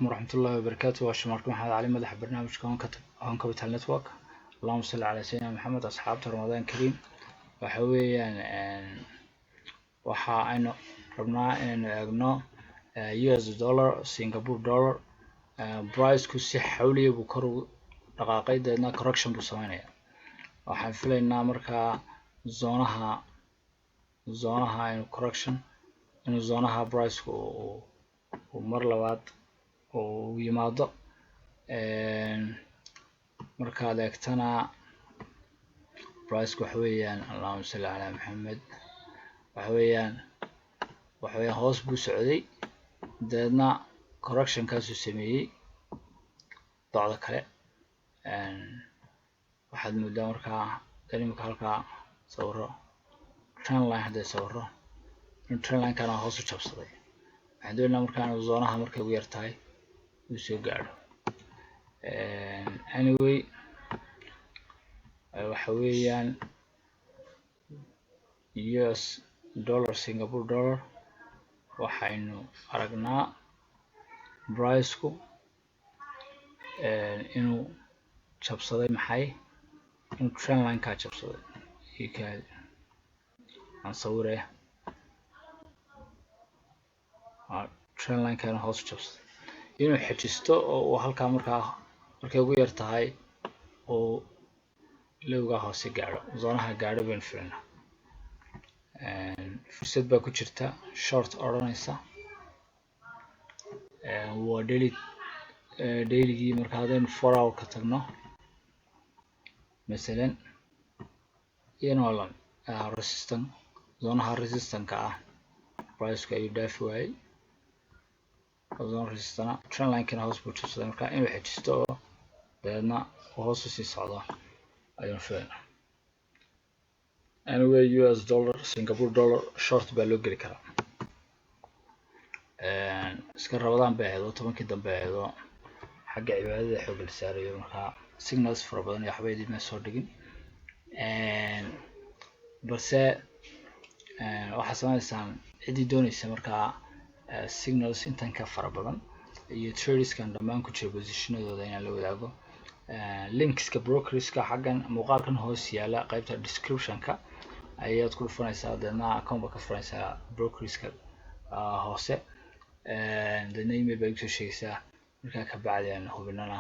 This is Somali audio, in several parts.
Waraxmatullahi wabarakaatu. Waa Shumarka Maxamed Cali, madaxa barnaamijka Home Capital Network. Allahuma salli calaa sayidina Maxamed. Asxaabta, Ramadaan kariim. Waxa weeyaan, waxa aynu rabnaa inaynu eegno US dollar, Singapore dollar. Priceku si xawliya buu kor ugu dhaqaaqay, dabeedna correction buu sameynaya. Waxaan filaynaa markaa zonaha inuu correction, inuu zonaha priceku uu mar labaad uu yimaado. Markaad eegtana priceka, waxa weeyaan, allahuma salli calaa Maxamed, waxa weeyaan hoos buu socday, dabeedna correctionkaasuu sameeyey. Docda kale waxaad moodaa markaa dan imika halkaa sawiro trend line, hadday sawiro in trend line-kana hoos u jabsaday. Waxaan doonaynaa markaa inuu zonaha markay ugu yar tahay uu soo gaadho. Anyway, waxa weeyaan US dollar, Singapore dollar, waxaynu aragnaa priceku inuu jabsaday. Maxay? Inuu trend line-kaa jabsaday. Ikaadi aan sawiraya. Trend line-kana hoos u jabsaday, inuu xejisto oo uu halkaa markaa markay ugu yar tahay uu lowgaa hoose gaadho, zonaha gaadho baynu filaynaa. Fursad baa ku jirta short odhanaysa. Waa daily, dailygii. Marka haddaynu 4 hour ka tagno masalan, iyana waa lamid. Resistance, zonaha resistance-ka ah priceku ayuu dhaafi waayey. Zone resistance, trend line-kina hoos buu jabsaday. Marka inuu xejisto oo dabeedna uu hoos usii socdo ayaan filaynaa. Anyway, US dollar, Singapore dollar short baa loo geli karaa. Iska Ramadaan bay ahayd oo 10kii dambe ahayd oo xagga cibaadada xoogga la saarayo. Markaa signals fara badan iyo waxba idinma soo dhigin, balse waxaad sameysaan ciddii dooneysa markaa signals intan ka fara badan iyo tradeskan dhammaan ku jira positionadooda inaan la wadaago, linkska brokerska xaggan muuqaalkan hoos yaala, qaybta descriptionka ayaad ku dhufanaysaa, deedna account baad ka furanaysaa brokerska hoose, deedna email baad igusoo sheegaysaa. Markaa kabacdi aan hubinana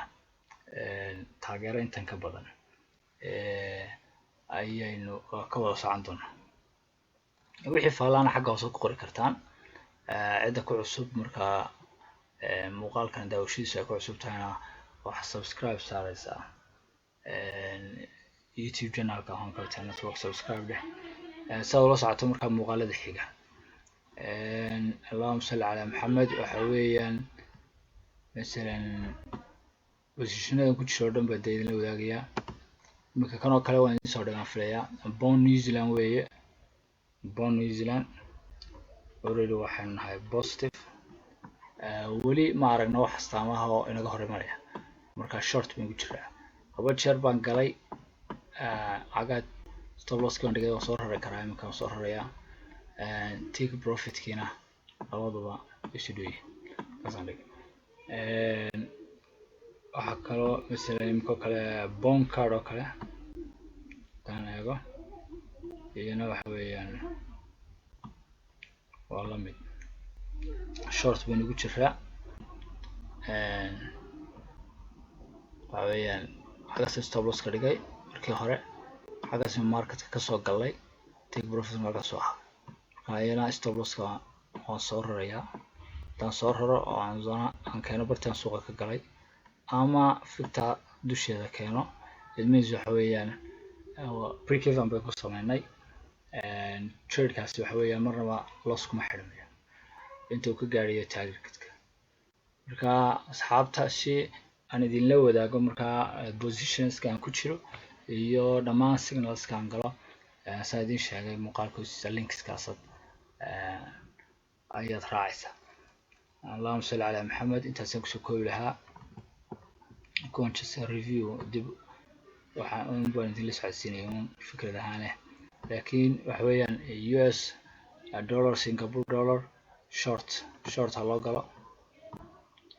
taageero intan ka badan ayaynu ka wada socon doonaa. Wixii faalaana xagga hoose ku qori kartaan. Cidda ku cusub markaa muuqaalkan daawashadiisu ay ku cusub tahayna, waxaa subscribe saareysaa YouTube channelka Home Capital Network. Subscribe dheh si aad ula socoto markaa muuqaalada xiga. Allahuma salli calaa Maxamed. Waxa weeyaan, masalan, positionadan ku jira oo dhan baa dee idinla wadaagayaa. Iminka kan oo kale waan idin soo dhigaan filayaa. Pound New Zealand weeye. Pound New Zealand already waxaynu nahay positive. Weli ma aragna wax astaamaha oo inaga hor imanaya. Marka short baan ku jiraa. Laba jeer baan galay, cagaad stop losski baan dhigay. Waan soo rari karaa iminka, waan soo rarayaa. Take profitkiina labaduba isu dhow, kaasaan dhigay. Waxaa kaloo masalan iminka oo kale pound CAD oo kale haddaan eego, iyana waxa weeyaan waa la mid, short baynu ku jiraa. Waxa weeyaan xaggaas stop loss ka dhigay markii hore, xaggaas marketka kasoo galay, take profit markaas soo ahaa. Marka iyana stop losska waan soo rarayaa. Haddaan soo raro oo aan zona aan keeno bartaan suuqa ka galay ama ficta dusheeda keeno, it means waxa weeyaan break even bay ku sameynay tradekaasi. Waxa weeyaan marnaba loss kuma xidhmayo inta uu ka gaadhayo targetka. Marka asxaabta, si aan idinla wadaago markaa positionska aan ku jiro iyo dhammaan signalska aan galo, saan idin sheegay, muuqaalka hoostiisa linkskaasad ayaad raacaysaa. Allahuma salli calaa Maxamed. Intaasaan kusoo koobi lahaa. Kuwan just review, dib waxa un baan idinla socodsiinaya un fikrad ahaan laakiin waxa weeyaan US dollar, Singapore dollar short, short ha loo galo.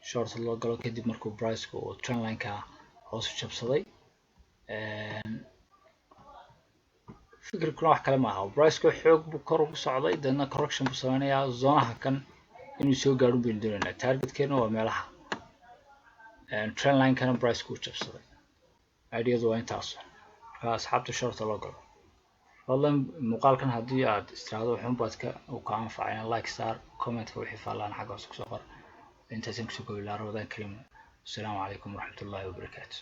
short loo galo kadib markuu priceka uu trendlineka hoos u jabsaday. Fikirkuna wax kale maaha, priceka xoog buu kor ugu socday, deedna correction buu sameynayaa. Zonaha kan inuu soo gaadho baynu doonaynaa. Targetkeena waa meelaha trendlinekana priceka uu jabsaday. Ideadu waa intaas. Marka asxaabta, shorta loo galo. Fadlan muuqaalkan haddii aad istiraahdo waxun baad ka uu ka anfacayaan, like saar, commentka wixii faallaan xagga hoose kusoo qor. Intaasaan kusoo gobi lahaa. Ramadaan kariim. Asalaamu calaykum waraxmatullaahi wabarakaatu.